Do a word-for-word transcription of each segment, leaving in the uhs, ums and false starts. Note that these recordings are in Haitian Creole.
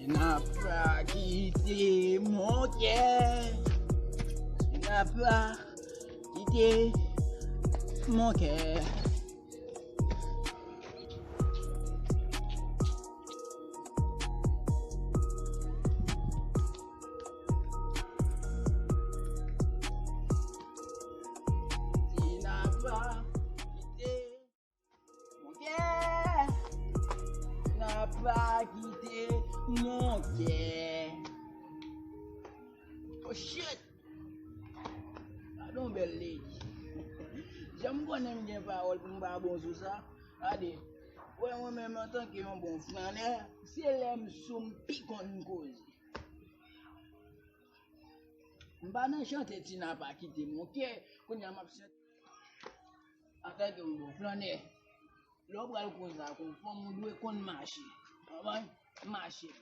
Tu n'as pas quitté mon cœur. Tu n'as pas quitté mon cœur. Tu n'as pas quitté mon cœur. Tu n'as pas quitté mon cœur. Oh shit! Gade yon bèl lady. Jan m konnen m gen pawòl pou m pa bon sou sa. Gade, wè mwen menm antanke yon bon flannè, se lè m sou m pi konn koze. M pa nan chante ti napa kite mon kè, kounye a m ap chante antanke yon bon flannè. Lè w pral koze ak yon fanm, ou dwe konn mache. Konprann? Mache.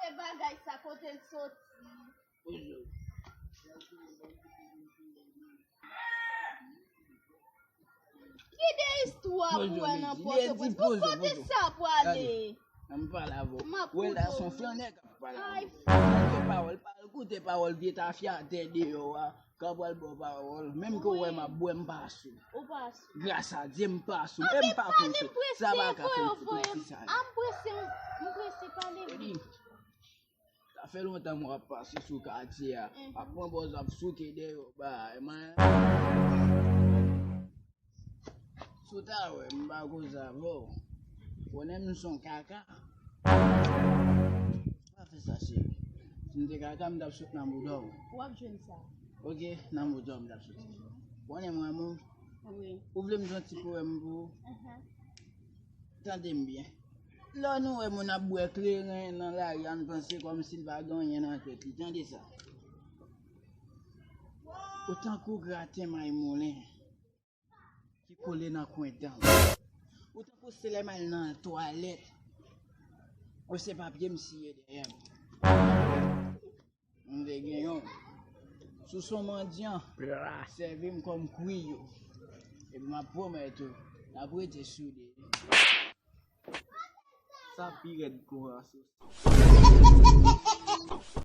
E bagay sa kote l soti? Kite istwa pou wè nan Pòtoprens. Pou kote sa pwale? Ann pale avè w. Wè la se yon flannè k ap pale avè w. Koute pawòl, pawòl, koute pawòl vye tafyatè deyò a k ap pral ba w pawòl. Menm ke w wè m ap bwè, m pa sou. Gras a Dye, m pa sou. E m pa konn fè sa, pa ka fè m fè ti sa. A m prese, m prese pale vit. Sa fè lontan mwen ap pase sou katye a. Ap pran bòz, ap souke deyò bagay, man. Si w ta wè m pa koze avè w, konnen m se yon kaka. Pa fè sa, cheri. Si m te kaka, m t ap sot nan bouda w. W ap jwenn sa. Ok, nan bouda w m t ap sot. Konnen m renmen w. Wi. Ou vle m jwe yon ti powèm pou ou? Tande m byen. Lè nou wè moun ap bwè kleren nan lari a, n panse kòmsi l pa gen anyen nan tèt li. Tande sa. Ou tankou graten may moulen ki kole nan kwen dan m. Ou tankou se lè m al nan twalèt, ou se papye m siye dèyè m. M vle gen yon. Si w se yon mandyan, sèvi m kòm kwiyo. Epi m ap pwomèt ou, n ap rete soude. Sa pi rèd kou rasis.